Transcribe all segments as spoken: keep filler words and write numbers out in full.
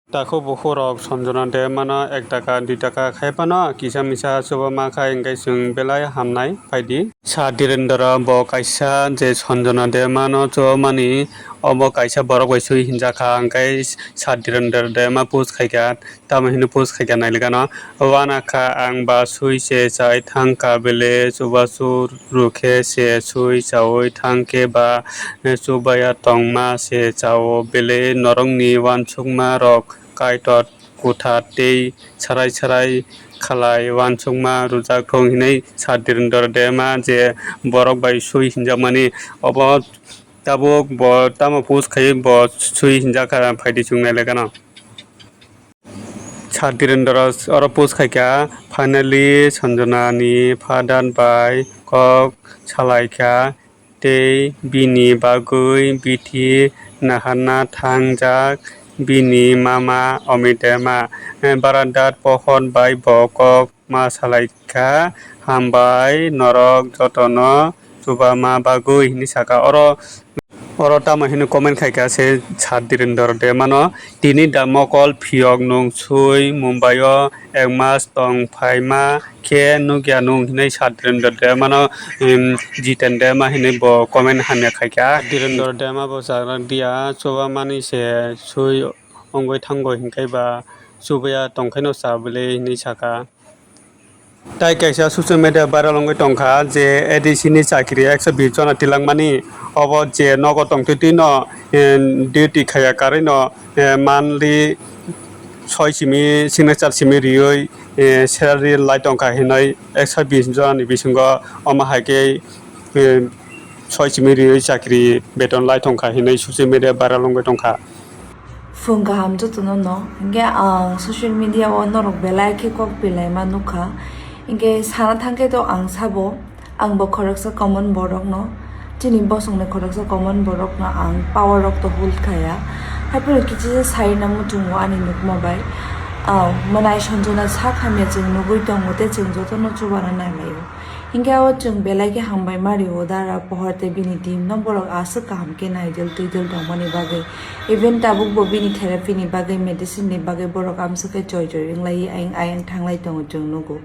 Takhuk bukhuk rok Sanjana Debbarma no ek taka dui taka khai phano kisa misa chuba ma khai hwnkhe chwng belai hamnai phaidi. Sir Dhirendra bo kaisa je Sanjana Debbarma no chuba mani obo kaisa borok bai sui hinjak kha hwnkhe Sir Dhirendra Debbarma post khai kha. Tamo hino post khai kha nailai gano. Uanakha ang ba sui se chai thang kha bele chubachu rw khe se sui chaui thang khe ba chubaya tongma se chao bele norokni uansukma rok Kaitor kwthar tei sarai sarai khalai uansukma rwjak thung hinwi Sir Dhirendra Debbarma je borok bai sui hinjakmani obo tabuk bo tamo post khai bo sui hinjak kha phaidi chwng nailai gano. Sir Dhirendra oro post khai kha, finally Sanjana ni father bai kok salai kha tei bini bagwi bithi naharna thangjak bini mama Amit Debbarma. Baradat pohor bai bo kok ma salai kha, "Hambai norok jotono chubama bagwi," hinwi saka. Oro, oro tamo hino comment khai kha se Sir Dhirendra Debbarma no, "Tini da mokol phiyok nung sui Mumbai o ek mas tong phaima khe nukya nung," hinwi Sir Dhirendra Debbarma no, em, Jiten Debbarma hinwi bo comment hamya khai kha. Dhirendra Debbarma bo chajak diya, chubamani se sui wngwi thango hinkhai ba chubaya tongkhaino cha bwle hinwi saka. Tai kaisa social media viral wngwi tongkha je A D C ni chakri ekso bish jona tilangmani, obo je nogo tongtwi twi no, eh, duty khaiya karwi no, eh, monthly soi simi signature simi riwi, eh, salary lai tongkha hinwi ekso bish jona ni bisingo omo hai khe, eh, soi simi riwi chakri beton lai tongkha hinwi social media viral wngwi tongkha. Phung kaham jotono no. Hinkhe ang social media o norok belai khe kok bilaima nukha. Hinkhe sana thangkhe to ang sabo, ang bo khoroksa common borok no. Chini bosongni khoroksa common borok no ang power rok to hold khaya. Haiphano kichisa sai na muchungo ani nukma bai. Aw, mwnai Sanjana sak hamya chwng nugwi tongo tei chwng jotono chubana nailaio. Hinkhe o chwng belai khe hambai ma rio dara pohor tei bini team no, borok aswk kaham khe naidel twidel tongmani bagwi. Even tabuk bo bini therapy ni bagwi, medicine ni bagwi borok amswk khe choi choi wnglai ayang ayang thanglai tongo chwng nugo.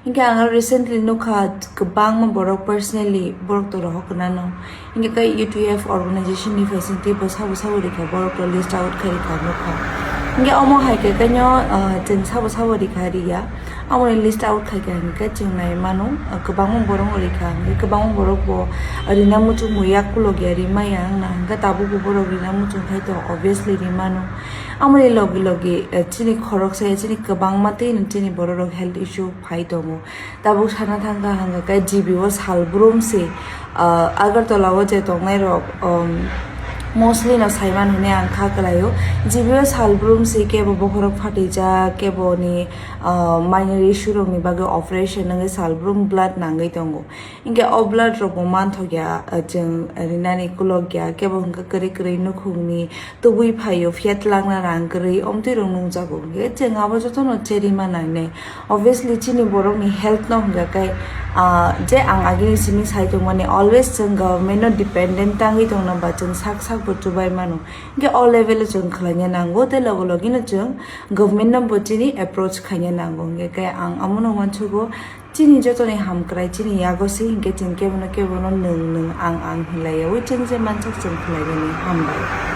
Hinkhe ang recently nukha kwbangma borok personally borok to rohor kwnano. Hinkhe khe U T F organization ni phaising tei bo sabo sabo rikha borok to list out khai rikha nukha. Hinkhe omo hai khe kaino, ah, chwng sabo sabo rikha riya. Amoni list out khai kha hinkhe chwng nai mano, ah, kwbangma borok no rikha, hinkhe kwbangma borok bo rina muchung bo yak kulok ya rimaya wngna, hinkhe tabuk bo borok rina muchung khai to obviously rimano. Amoni logi logi, eh, chini khoroksa ya chini kwbangma tei no chini borok rok health issue phai tongo. Tabuk sana thangkha hwnkha khe G B o salbrum se, ah, Agartala o je tongnai rok, um, mostly no saiman hwnwi ang kha kwlaio. G B o salbrum se kebo bokhorok phatijak, kebo ni, ah, minor issue rok ni bagwi operation wngwi salbrum blood nangwi tongo. Hinkhe o blood rok bo manthok ya, ah, chwng rinani kulok ya, kebo hwnkha kwrwi kwrwi nukhung ni tubui phaio, phiya twlangna rang kwrwi, omtwi rok nungjago. Hinkhe chwng abo jotono cherima nangnai. Obviously, chini borokni health no hwnkha khe, ah, je ang agini simi sai tongmani, always chwng government no dependent tangwi tongna ba chwng sak sak bo chubai mano. Hinkhe o level o chwng khlaina nango, tei logo logi no chwng government no bo chini approach khaina nango. Hinkhe khe ang amono uansukgo, chini jotoni hamkrai chini yago se, hinkhe chwng kebono kebono nwng nwng ang ang hinlaiyaui chwng je mansak chwng khlainani. Hambai.